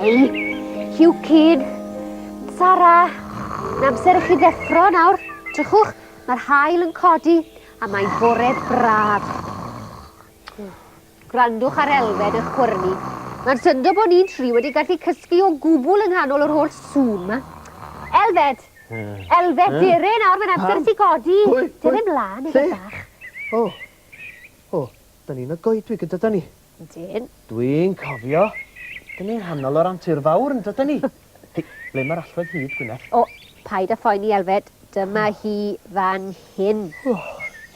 Hei, Hugh Keane, Sara, mae'n amser i chi ddeffro nawr. Drychwch, mae'r haul yn codi a mae'n bore braf. Gwrandwch ar Elfed yn chwyrnu. Mae'n syndod bod ni'n tri wedi gallu cysgu o gwbl yng nghanol yr holl sŵn 'ma. Elfed! Elfed, dere nawr, mae'n amser i ti godi. Dere mlaen, Elfed bach. O, o, da ni'n y goedwig yn dydan ni? Ydyn. Dwi'n cofio. Dyn ni'n nghanol yr antur fawr yn dydan ni? Hei, ble mae'r allwedd hud, Gwyneth? O, paid â phoeni, Elfed. Dyma hi fan hyn.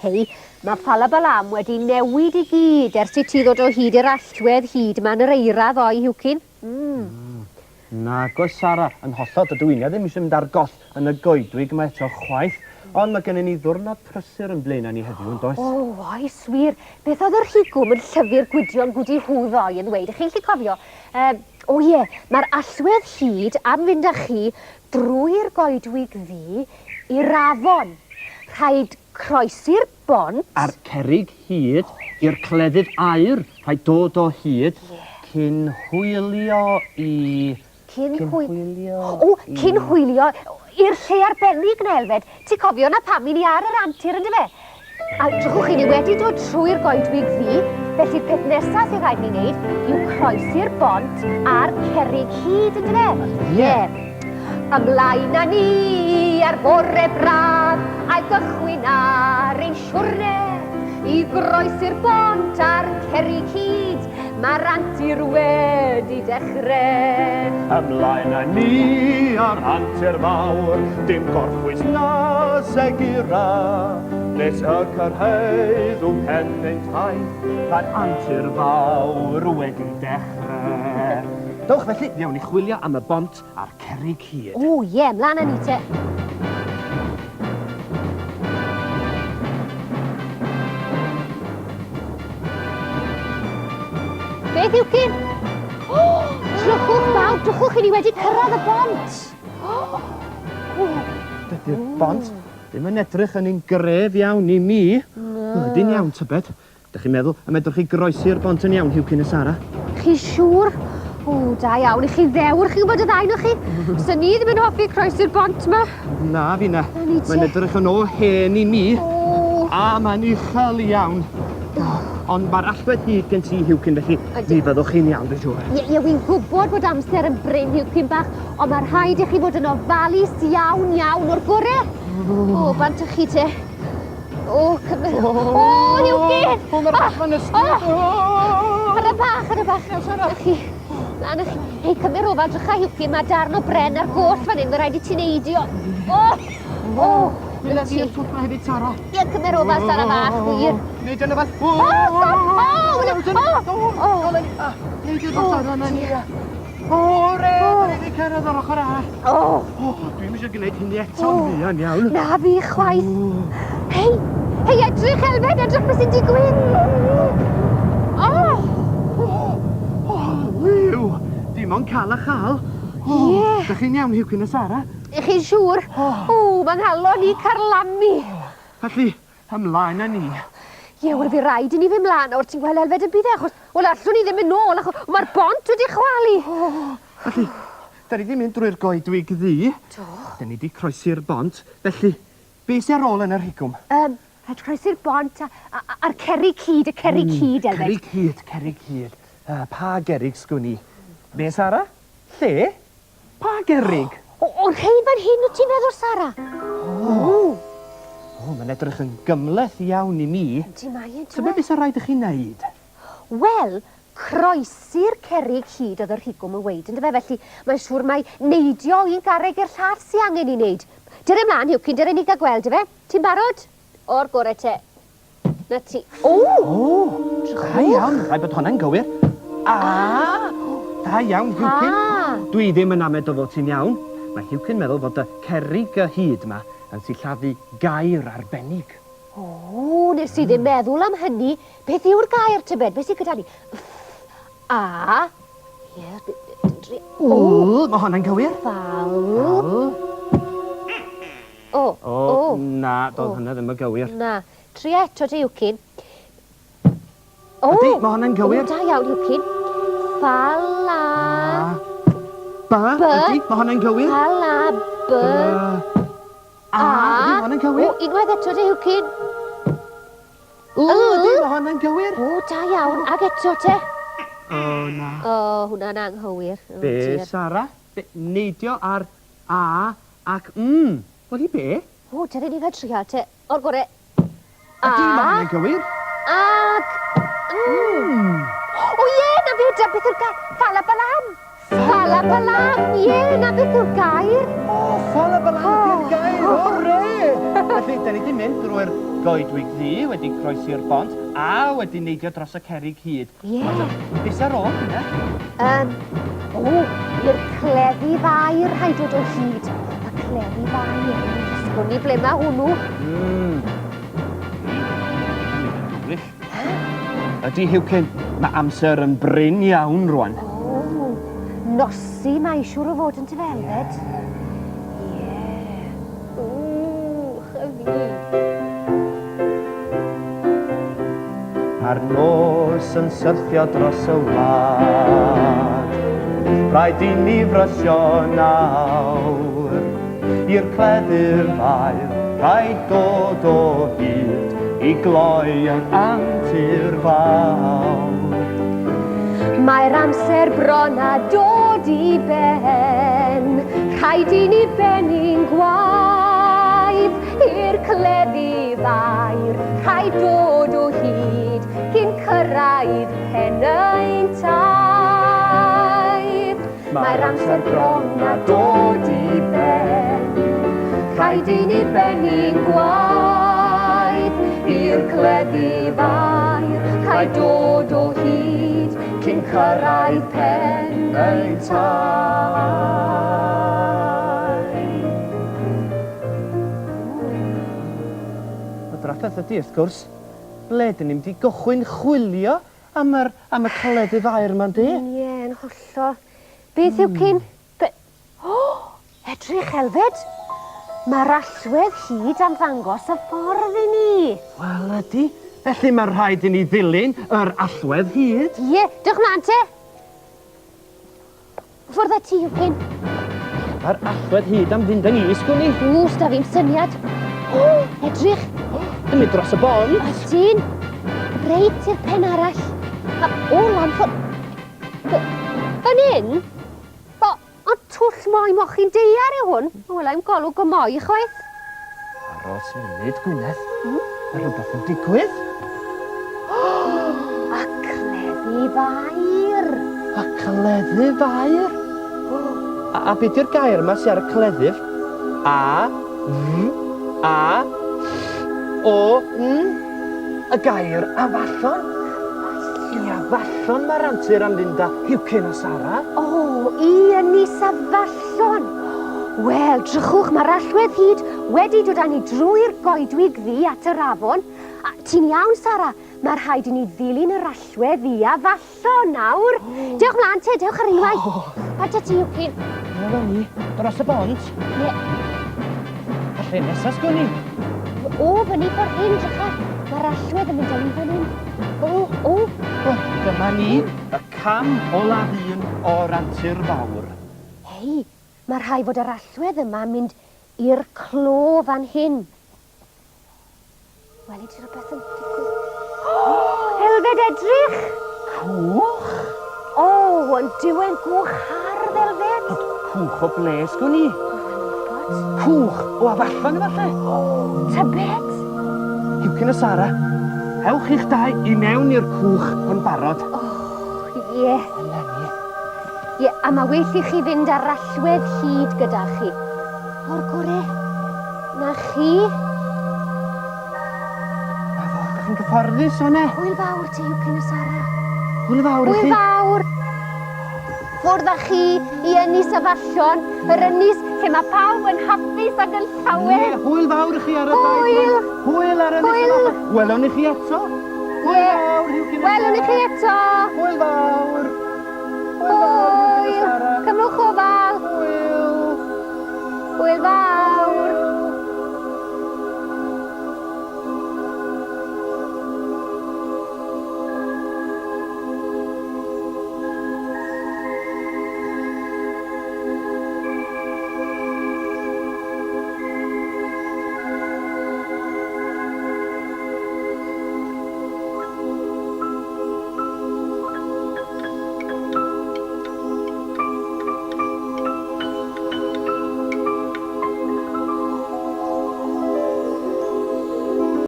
Hei, mae Ffalabalam wedi newid i gyd ers i ti ddod o hyd i'r allwedd hud 'ma yn yr eira ddoe, Huwcyn. Mm. Nagoes, Sara, yn hollol, dydw inne ddim eisiau mynd ar goll yn y goedwig 'ma eto chwaith, ond mae gennyn ni ddiwrnod prysur yn blaenau ni heddiw, yn does? O, oes wir. Beth oedd yr rhigwm yn llyfr Gwydion Gwdi Huw ddoe yn ddweud? Ych chi'n gallu cofio? Yy, o ie, mae'r allwedd hud am fynd â chi drwy'r goedwig ddu i'r afon. Rhaid croesi'r bont. A'r cerrig hud i'r cleddyf aur, rhaid dod o hyd cyn hwylio i... Cyn hwylio i... O, cyn hwylio i'r lle arbennig 'na, Elfed. Ti'n cofio 'na pam i ni ar yr antur, yndyfe? A drychwch chi, ni wedi dod trwy'r goedwig ddu, felly'r peth nesaf sydd rhaid ni wneud yw croesi'r bont a'r cerrig hud, yndyfe? Ie. Ymlaen â ni ar fore braf, a gychwyn ar ein siwrne i groesi'r bont a'r cerrig hud, mae'r antur wedi dechre. Ymlaen â ni ar antur fawr, dim gorffwys na segura, nes y cyrhaeddwn pen ein taith, mae'r antur fawr wedi dechre. Dewch felly, mi awn ni chwilio am y bont a'r cerrig hir. O ie, mlaen â ni te. Beth yw cyn? O, drychwch bawb, drychwch, i ni wedi cyrraedd y bont. O, dydy'r bont ddim yn edrych yn un gref iawn i mi. Na. Ydy'n iawn, tybed? Dych chi'n meddwl y medrwch chi groesi'r bont yn iawn, Huwcyn a Sara? Chi siŵr? O, da iawn. I chi ddewr, chi'n gwybod y ddau nhw chi? Swn i ddim yn hoffi croesi'r bont ma. Na, fi na. Mae'n edrych yn o hen i mi. O. A mae'n uchel iawn. Ond mae'r allwedd hyd gen ti, Huwcyn, felly mi fyddwch chi'n iawn, dwi'n siŵr. Ie, ie, wi'n gwybod bod amser yn brin, Huwcyn bach, ond mae rhaid i chi fod yn ofalus iawn, iawn o'r gore. O, bant â chi te. O, cymer... O, Huwcyn! O, mae'r bachgen yn ysgwyd. O! Ara bach, ara bach. Iawn, Sara. Na chi. Lan â chi. Hei, cymer ofal, drycha Huwcyn, mae darn o bren ar goll fan hyn, mae rhaid i ti neidio. O! O! Mi na ti i'r twll 'ma hefyd, Sara. Ie, cymer ofal, Sara fach, wir. Neidio yna fan. O! O, stop! O, wel, o! O! Neidio dros Sara, na ni. O, re, da ni wedi cyrraedd o'r ochr arall. O! O, dwi'm eisiau gwneud hynny eto'n fuan iawn. Na fi chwaith. Hei, hei, edrych Elfed, edrych beth sy'n digwydd. O! O, o, wiw, dim ond cael a chael. O, Ie. Dych chi'n iawn, Huwcyn a Sara? Ych chi'n siŵr? O. O, mae nghalon i carlamu. Felly, Ymlaen â ni. Ie, wel, fi raid i ni fynd mlaen nawr, ti'n gweld Elfed yn bydd e, achos, wel, allwn ni ddim mynd nôl, achos mae'r bont wedi chwalu. O, felly, da ni 'di mynd drwy'r goedwig ddu. Do. Da ni 'di croesi'r bont, felly, be sy ar ôl yn y rhigwm? Yym, rhaid croesi'r bont a, a, a'r cerrig hud, y cerrig hud, Elfed. Cerrig hud, cerrig hud. Uh, pa gerrig sgwn i? Be, Sara? Lle? Pa gerrig? O, o rhei fan hyn wyt ti'n feddwl, Sara? O! O, mae'n edrych yn gymhleth iawn i mi. Yndi, mae e'n Tybed beth sy'n rhaid i chi wneud? Wel, croesi'r cerrig hyd oedd y rhigwm yn weud, yndyfe? Felly, mae'n siŵr mai neidio o un garreg i'r llall sy angen i wneud. Dere mlaen, Huwcyn, dere ni gael gweld, ife? Ti'n barod? O'r gore te. 'Na ti. O! O! Da iawn. Rhaid bod honna'n gywir. A! Da iawn, Huwcyn. Ah! Dwi ddim yn amau dy fod ti'n iawn. Mae Huwcyn meddwl fod y cerrig y hud 'ma yn sillafu gair arbennig. O, nes i ddim meddwl am hynny. Beth yw'r gair, tybed? Beth sydd gyda ni? Ff, a, ie, dri, o. Mae honna'n gywir. Fal. Fal. O, O, o. na, doedd hynna ddim yn gywir. Na. Tria eto te, Iwcyn. O! Ydy, mae honna'n gywir. O, da iawn, Iwcyn. Fala. A. B. B. Ydy, mae hwnna'n gywir. Fala, B. A. Ydy, mae hwnna'n gywir. O, unwaith eto de, Hwcyn. O, ydy, mae hwnna'n gywir. O, da iawn. Ag eto te. O, na. O, hwnna'n anghywir. O, Be, dear. Sara? Be, neidio ar A ac M. Wel, i be? O, dyna ni fel trial te. O'r gore. A. Ydy, mae hwnna'n gywir. Ac... Mm. O ie, na fe, da beth yw'r gair? Fala balam. Fala balam, ie, na beth yw'r gair. O, fala balam ydy'r gair, o re! Felly, da ni wedi mynd drwy'r goedwig ddu, wedi croesi'r bont, a wedi neidio dros y cerrig hud. Ie. Be sy ar ôl hynna? Yym, o, i'r cleddu fair rhaid dod o hyd. Y cleddu fair. Sgwn i ble mae hwnnw. Mm. Mynd yn dwlill. Ydy, Huwcyn, mae amser yn brin iawn rwan. O, nosi mae siŵr o fod yn tyfelfed. Ie. Ww, y fi. A'r nos yn syrthio dros y wlad. Rhaid i ni frysio nawr i'r cleddyf aur, rhaid dod o hyd i gloi yr antur fawr. Mae'r amser bron a dod i ben, rhaid i ni bennu'n gwaith i'r cleddyf aur, rhaid dod o hyd cyn cyrraedd pen ein taith. Mae'r amser bron a dod i ben, rhaid i ni bennu'n gwaith i'r cleddyf aur, rhaid dod o hyd cyn cyrraedd pen ein taith. Y drafferth ydy, wrth gwrs, ble dyn ni'n mynd i gychwyn chwilio am yr, am y cleddyf aur 'ma ynde? Ie, yn hollol. Beth yw cyn... Be... O! Edrych, Elfed! Mae'r allwedd hyd am ddangos y ffordd i ni. Wel, ydy. Felly mae'n rhaid i ni ddilyn yr allwedd hyd. Ie, dewch mlaen te. Ffwrdd â ti, Hwcyn. Mae'r allwedd hyd am fynd â ni, sgwn i. Ww, sda fi'm syniad. O, edrych. Yn mynd dros y bont. Ydyn. Reit i'r pen arall. A, o, lan ffordd. Fan hyn? O, ond twll moi mochyn daear yw hwn. Wela i'm golwg o moi chwaith. Aros munud, Gwyneth. Mae rhywbeth yn digwydd. A cleddu fair. A cleddu fair? A, a be di'r gair yma sy ar y cleddyf? A, F, A, Ll, O, N. Y gair afallon. I afallon mae'r antur am fynd â Huwcyn a Sara. O, i Ynys Afallon. Wel, drychwch, mae'r allwedd hyd wedi dod â ni drwy'r goedwig ddu at yr afon. A ti'n iawn, Sara, mae rhaid i ni ddilyn yr allwedd i Afallon nawr. Dewch mlaen te, dewch ar unwaith. Bant â ti, Huwcyn. Dyna ni, dros y bont. Ie. A lle nesa, sgwn i? O, fyny ffordd hyn, drycha. Mae'r allwedd yn mynd â ni fan hyn. O, O, o, dyma ni, y cam olaf un o'r antur fawr. Hei, mae rhaid fod yr allwedd yma yn mynd i'r clo fan hyn. Weli ti rhywbeth yn digwydd? O, Elfed, edrych! Cwch? O, ond dyw e'n gwch hardd, Elfed. Ond cwch o ble, sgwn i? O, dwi'm yn gwybod. Cwch o Afallon, efallai? O, tybed? Huwcyn a Sara, ewch i'ch dau i mewn i'r cwch yn barod. O, ie. Yna ni. Ie, a mae well i chi fynd ar allwedd hud gyda chi. O'r gore. Na chi. Na fo, dych chi'n gyfforddus o'na? Hwyl fawr ti, Huwcyn a Sara. Hwyl fawr i chi. Hwyl fawr. Ffwrdd â chi i Ynys Afallon, yr ynys lle mae pawb yn hapus ac yn llawen. Ie, hwyl fawr i chi ar y daith. Hwyl. Hwyl ar Ynys Hwyl. Afallon. Welwn ni chi eto. Hwyl fawr, Huwcyn a Sara. Welwn ni chi eto. Hwyl fawr. Hwyl fawr, Huwcyn a Sara. Cymrwch ofal. Hwyl. Hwyl fawr.